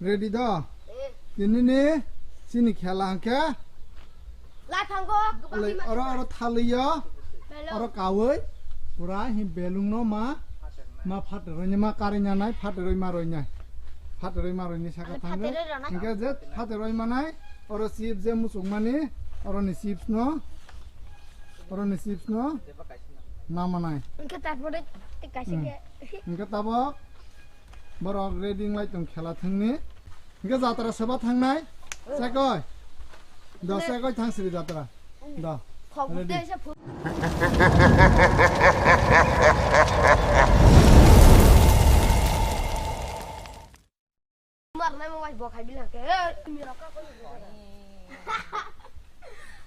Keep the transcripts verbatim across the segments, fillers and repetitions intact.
Ready do? Tini ni chini khela hwnkhe. Lai thango, gubang lai, di ma oro, oro thaliyo, belong. Oro kawi, pura hi belung no ma, ma phateroi ni ma kari nyanai, phateroi ma roi nai. Phateroi ma roi ni saka. Ani thango. Phateroi rana. Hingke je phateroi manai, oro chips je muchung mani, oro ni chips no, oro ni chips no, ma manai. Hingke tarpore te kaisa. Hmm. Ke. Hingke tabok, borok ready lai tong khela thangni. Hingke jatra soba thangnai. Chekoi. Do chekoi thang sri jatra. Do. Ready.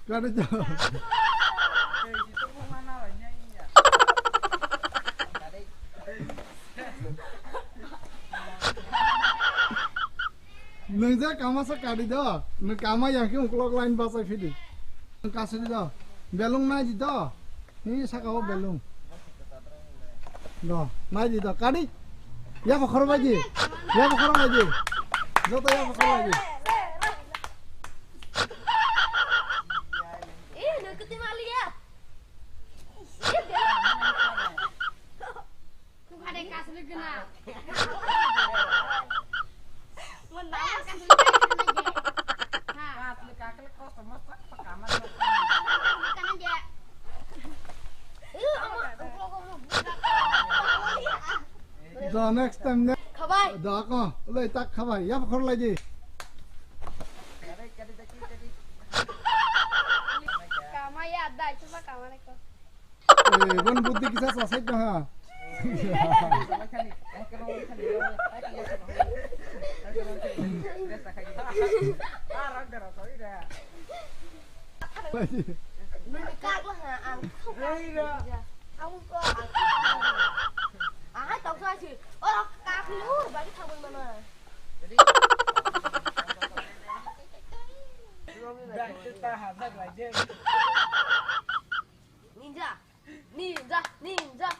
Kari do. Nwng je kama sa kari do. Nwng kama yang khe uklok line bachai phidi. Nwng kasidi do. Belung nai di do. Ni saka o belung. Do, nai di do. Kari. Ya bokhor bai di. Ya bokhor bai di. Joto ya bokhor bai di. Eh, nwng kwtwi maliya. Kung kade kasli gana. Mon daya kasli gana je. Ha. Kasli kakle kosto mos tak pakaman. Kana je. Eh, ama. The next time ne. Khabai. Da ko, lai tak khabai. Ya khor lai di. Kama ya dai, cuma kama ne ko. Eh, bon buddhi kisa sa sai ha. Nini kak lah, ha, ang. Hei, dah. Aku kok, aku. Ah, tahu saya sih. Oh, kak lu, bagi tahu mana? Dah, kita habis lagi. Ninja, ninja, ninja.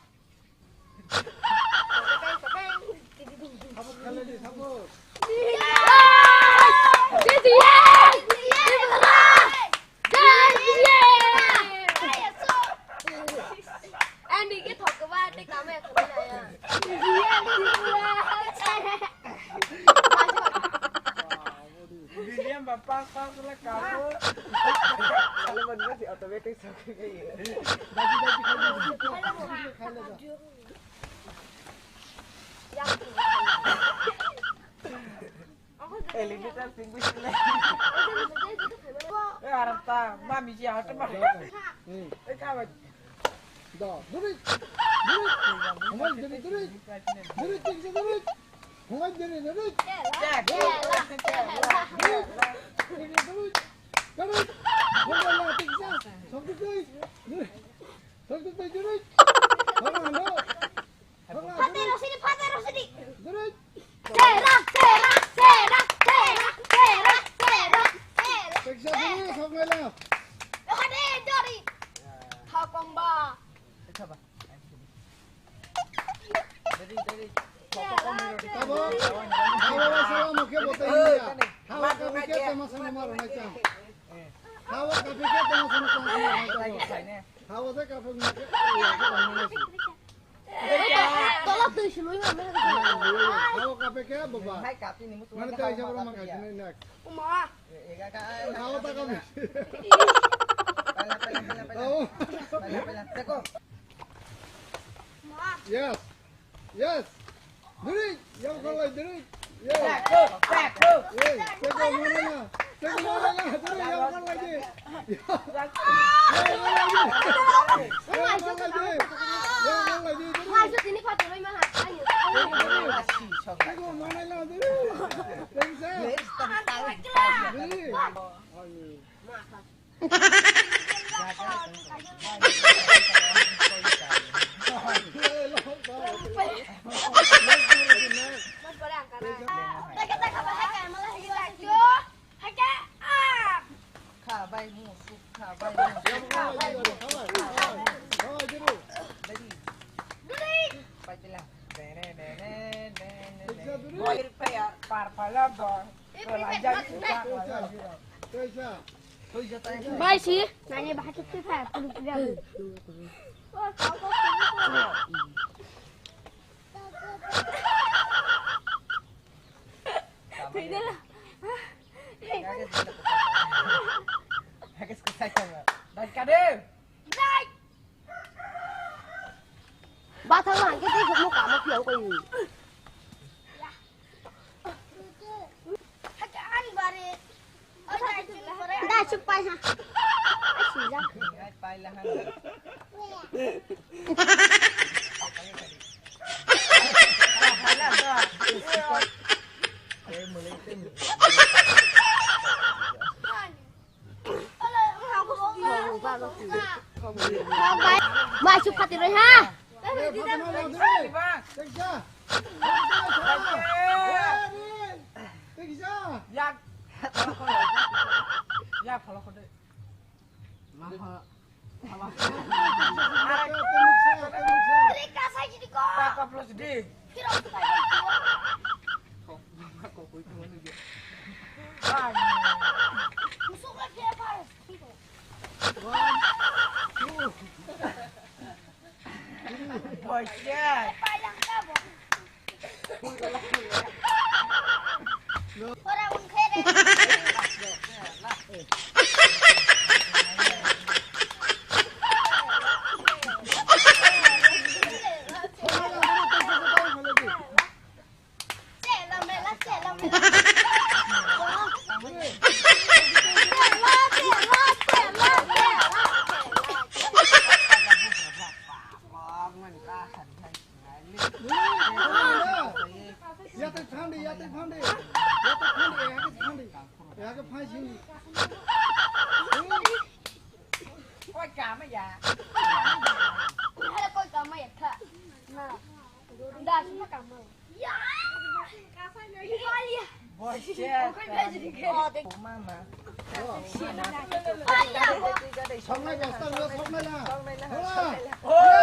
William ba pak pak le kabo. Sale ban ba si automatic sok ke ye. Daji daji khai le. Khai le. Elevator sing bi sile. Eh, arata, mami ji hot ma. Eh, khabai. Da, duri. Duri. Hongoi duri, duri. Duri, tik se duri. Hongoi duri, duri. Jack. Duri. Tik se duri. Duri. Hongoi la, tik se. Sok tik duri. Duri. Sok tik duri, duri. Hongoi, hongoi. Hongoi, duri. Pate rosini, pate rosini. Duri. Serak, serak, serak, serak, serak, serak, serak. Teksa dulu, sok ngai la. Hade, jori. Thakong ba. Tabo, tabo, sala mukhe botai india. Hawa kapi ke tama sana maro na chang. Hawa kapi ke tama sana chang maro na chang. Hawa se kapi mukhe. Tolap twi sului ma mera. Hawa kape ke baba. Hai kapi ni musu. Mana tai jabra ma kapi ni nak. Uma. Hawa ta kapi. Pela pela pela pela. Hawa. Pela pela. Teko. Yes. Yes. Duri, yang kalai duri. Yes. Teko, teko. Yes, teko mana na? Teko mana na? Duri, yang kalai duri. Kha bai mu, suk kha bai mu, suk kha bai mu. Ready. Pai pila. Bai si, nanya bahasa kita puluh puluh. Tidak lah. Bathang lang ke tei mo kamo piang koi ni. Da chuk pai ha. Asi ja. Mai su phati roi ha. Yak. Yak phalok khode. Yatai phandi, yatai phandi. Yatai phandi, ehake phandi. Ehake phai sini. Koi kama ya. Hala koi kama ya kha. Na. Da sima kama. Ya. Boy, shit. Mama. Songnai basta, songnai na. Songnai na. Hola. Hola.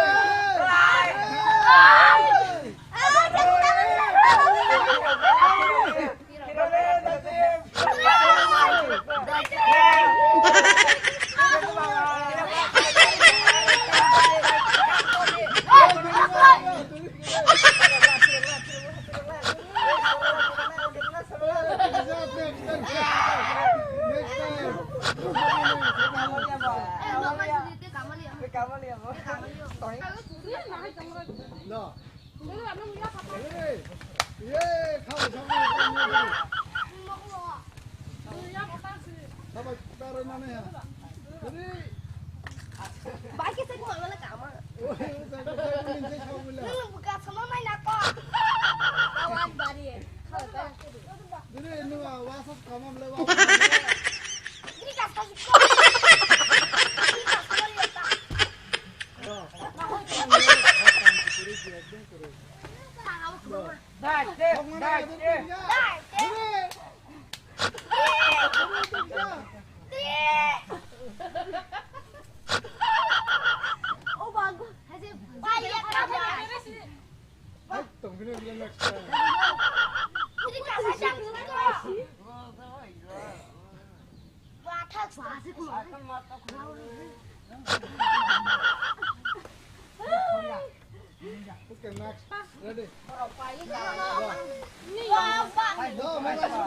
Hey! No. Okay, next. Ready? No, no, no, no, no, no, no.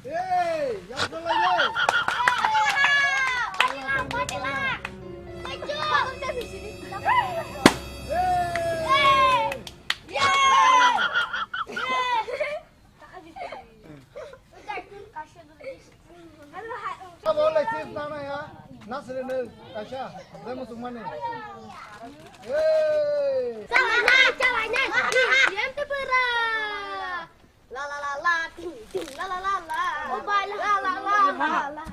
Hey, yang salah ya. Kaisa, dai muchungmani. Hey! Chawainai, chawainai. Yem te pura. La la la la, ting ting, la la la la. Oh, bye, la la la la.